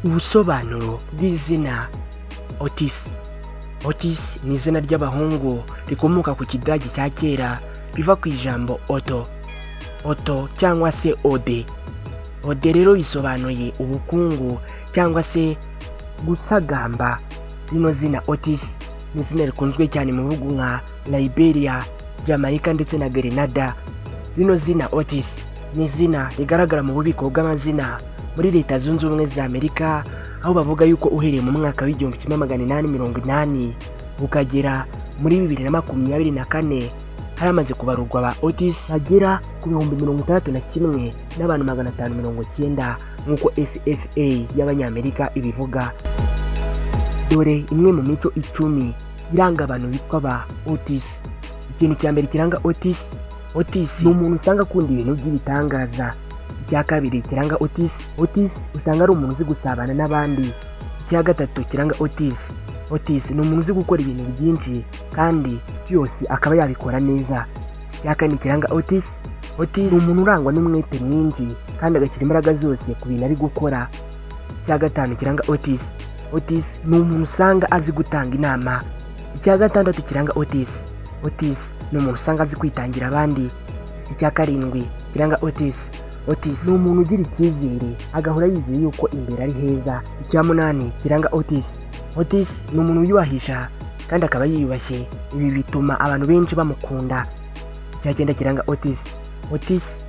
Ubusobanuro bw'izina Otis. Otis ni izina ry'abahungu rikomoka ku Kidage cya kera, biva ku ijambo Otto, Otto cyangwa se Ode. Ode rero bisobanuye ubukungu cyangwa se gusagamba. Rino zina Otis ni izina rikunzwe cyane mu bihugu nka Liberia, Jamaica ndetse na Grenada. Rino zina Otis ni izina rigaragara mu bubiko bw'amazina muri Leta Zunze Ubumwe za Amerika, aho bavuga yuko uhereye mu mwaka w'1880 ukagera muri 2024 hari hamaze kubarurwa ba Otis bagera ku 61,590, nk'uko SSA y'Abanyamerika ibivuga. Dore imwe mu mico 10 iranga abantu bitwa ba Otis. Ikintu cya mbere kiranga Otis: Otis ni umuntu usanga akunda ibintu by'ibitangaza. Icya kabiri kiranga Otis: Otis usanga ari umuntu uzi gusabana n'abandi. Icya gatatu kiranga Otis: Otis ni umuntu uzi gukora ibintu byinshi kandi byose akaba yabikora neza. Icya kane kiranga Otis: Otis ni umuntu urangwa n'umwete mwinshi kandi agashyira imbaraga zose ku bintu ari gukora. Icya gatanu kiranga Otis: Otis ni umuntu usanga azi gutanga inama. Icya gatandatu kiranga Otis: Otis ni umuntu usanga azi kwitangira abandi. Icya karindwi kiranga Otis: Otis ni umuntu ugira icyizere, agahora yizeye yuko imbere ari heza. Icya munani kiranga Otis: Otis ni umuntu wiyubahisha kandi akaba yiyubashye. Ibi bituma abantu benshi bamukunda. Icya cyenda kiranga Otis: Otis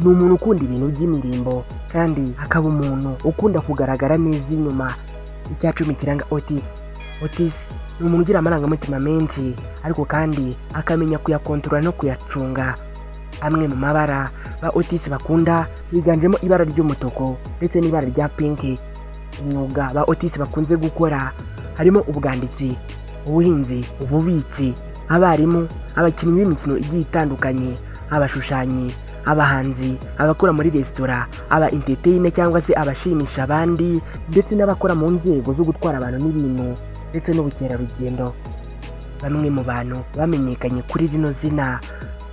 ni umuntu ukunda ibintu by'imirimbo kandi akaba umuntu ukunda kugaragara neza inyuma. Icya 10 kiranga Otis: Otis ni umuntu ugira amarangamutima menshi, ariko kandi akamenya kuyakontorora no kuyacunga. Amwe mu mabara ba Otis bakunda higanjemo ibara ry'umutuku ndetse n'ibara rya pink. Imyuga ba Otis bakunze gukora harimo ubwanditsi, ubuhinzi, ububitsi, abarimu, abakinnyi b'imikino igiye itandukanye, abashushanyi, abahanzi, abakora muri resitora, aba entertainer cyangwa se abashimisha abandi, ndetse n'abakora mu nzego zo gutwara abantu n'ibintu ndetse n'ubukerarugendo. Bamwe mu bantu bamenyekanye kuri rino zina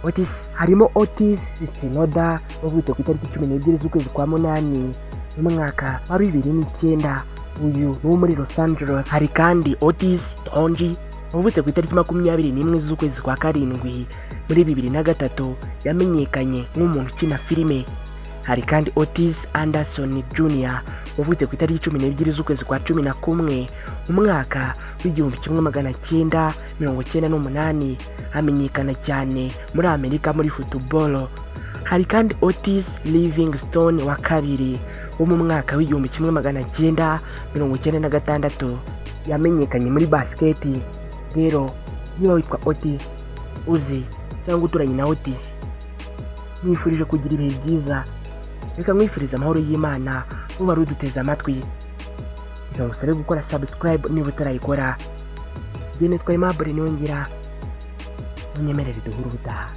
Otis harimo Otis Shinoda, wavutse ku itariki 12 z'ukwezi kwa munani mu mwaka wa 2009. Uyu ni uwo muri Los Angeles. Hari kandi Otis Toongi, wavutse ku itariki 21 z'ukwezi kwa karindwi muri 2003, yamenyekanye nk'umuntu ukina filime. Hari kandi Otis Anderson Jr., wavutse ku itariki 12 z'ukwezi kwa 11 mu mwaka w'1998, amenyekana cyane muri Amerika muri football. Hari kandi Otis Livingstone wa kabiri, wo mu mwaka w'1996, yamenyekanye muri basiketi. Rero niba witwa Otis, uzi cyangwa uturanye na Otis, mwifurije kugira ibihe byiza. Reka mwifurize amahoro y'Imana. Uba uduteze amatwi, reka ngusabe gukora subscribe niba utarayikora. Njye nitwa Aimable Niyongira, munyemerere duhure ubutaha.